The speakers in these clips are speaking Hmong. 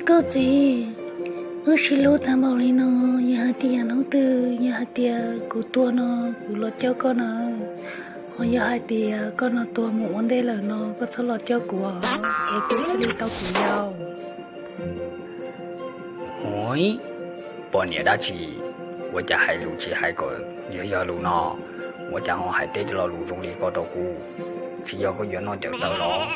Koj txiv, wb sib hlub tag npaum li no, yog hais tias hnub twg yog hais tias kuv tuag no, kuv los coj koj na, ho yog hais tias koj no tuag mus ua ntej lawm no, koj txhob los coj kuv, es kuv thiaj li tau txiv yau. Ua, poj niam dab tsi, ua cas hais lus tsis hais kom yog yog lus no? Ua cas ho hais tej lo lus zoo li ko rau kuv? Tsis yog koj yuav noj cawm taw los?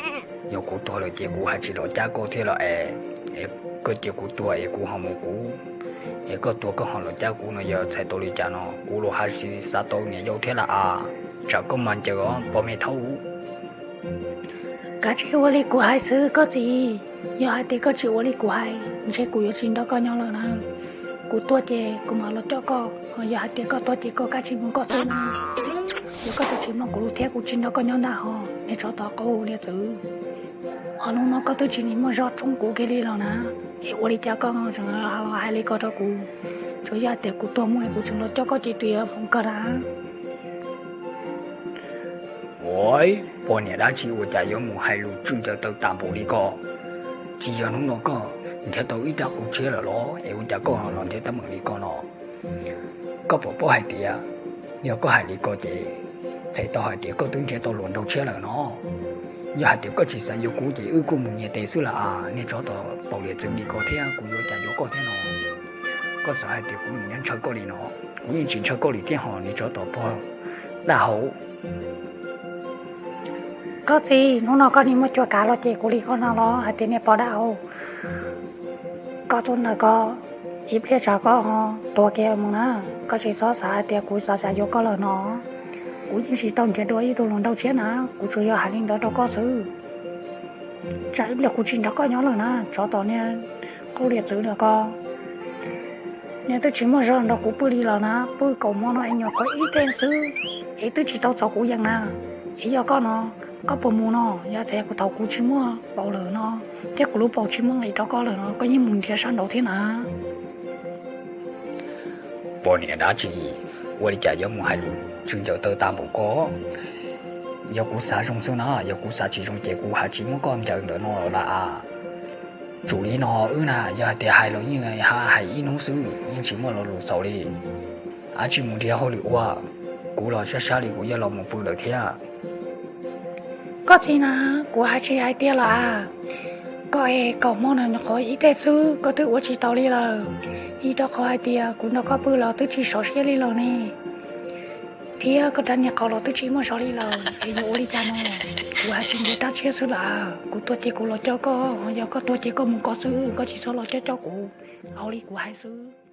Yog kuv tuag lawm ces kuv haj tsis los coj koj thiab los es? Es koj cia kuv tuag es kuv ho mus kuv, es koj tuag koj ho los coj kuv no yog txhais tau li cas no? Kuv los haj tsis xav tau niam yau thiab lawm as. Tsam koj mas ncaws os pog me thaub. Kav tsij ua li kuv hais xwb koj txiv. Yog hais tias koj tsis ua li kuv hais, ntshe kuv yuav tsis nrog koj nyob lawm na. Kuv tuag ces kuv mam los coj koj, ho yog hais tias koj tuag ces koj kav tsij mus koj xwb na. Yog koj tseem tsis mloog kuv lus thiab kuv tsis nrog koj nyob ntag ho, niag tsov tom qab liam txwv. Ho hnub no koj twb tsis muaj zog tsoob kuv kiag li los na, es ua li cas koj tseem los hais li ko rau kuv? Tsuas yog hais tias kuv tuag mus es kuv tseem los coj koj ces twb yuav hloov kawg na. Ua, poj niam dab tsi ua cas yuav mus hais lus tswj ncaws taw tas npaum li ko? Tsis yog hnub no koj nrhiav tau ib rab qus tshiab lawm los es ua cas koj los nrhiav teeb meem li ko no? Koj puas paub hais tias yog koj hais li ko ces txhais tau hais tias koj twb nrhiav tau hluas nraug tshiab lawm no. Yog hais tias koj tsis xav yuav kuv ces wb kuj mus nyias tes xwb lawm as, niag tsov tom pog liam txwv li ko thiab kuv yuav cas yuav koj thiab no. Koj xav hais tias kuv nyob ntshaw koj li no? Kuv yeej tsis ntshaw koj li thiab ho, niag tsov tom pog dab hau. Koj txiv, hnub no koj niag muaj cua kav los cem kuv li ko no los hais tias niag pog dab hau. Koj tuaj ntawm ko ib pliag tsam koj ho tuag kiag mus na. Koj tsis txhob xav hais tias kuv xav xav yuav koj lawm no. Kuv yeej tsis tau nrhiav dua ib tug hluas nraug tshiab na, kuv tsuas yog hais li ntawd rau koj xwb. Tsam ib pliag kuv tsis nrog koj nyob lawm na, tsov tom niag qub liam txwv ntawm ko, niag twb tsis muaj zog nrog kuv pw li los na, pw kaum hmo no es nyuam qhuav ib teg xwb, es twb tsis tau txov kuv yees na. Es yog koj no, koj puas mus no? Yog tias kuv thaum kuv tsis muaj paus lawm no, thiab kuv lub paus tsis muaj nqis rau koj lawm no, koj yeej mus nrhiav sab nraud thiab na. Poj niam dab tsi, ua li cas yuav mus hais lus tswj ncaws taw tas npaum ko? Yog kuv xav zoo xwb na, yog kuv xav tsis zoo ces kuv haj tsis muab koj ncaws ntawm no lawm as. Tsum li no wb na, yog hais tias hais los yeej hais ib hnub xwb, yeej tsis muaj lo lus xaus li. Ab, tsis mus nrhiav hauj lwm ua, kuv los sab sab li kuv yuav los mus pw lawm thiab. Koj txiv na, kuv hais tsis hais tiag los as. Koj es kaum hmo no nyuam qhuav ib teg xwb koj twb ua tsis tau li lawm. Vim rau qhov hais tias kuv nrog koj pw los twb tsis sov siab li lawm ne, thiab koj rab niag qau los twb tsis muaj zog li lawm, es yuav ua li cas no? Kuv haj tsis nrhiav dab tshiab xwb lawm. Kuv tuag ces kuv los coj koj, yog koj tuag ces koj mus koj xwb, koj tsis txhob los coj coj kuv. Ua li kuv hais xwb.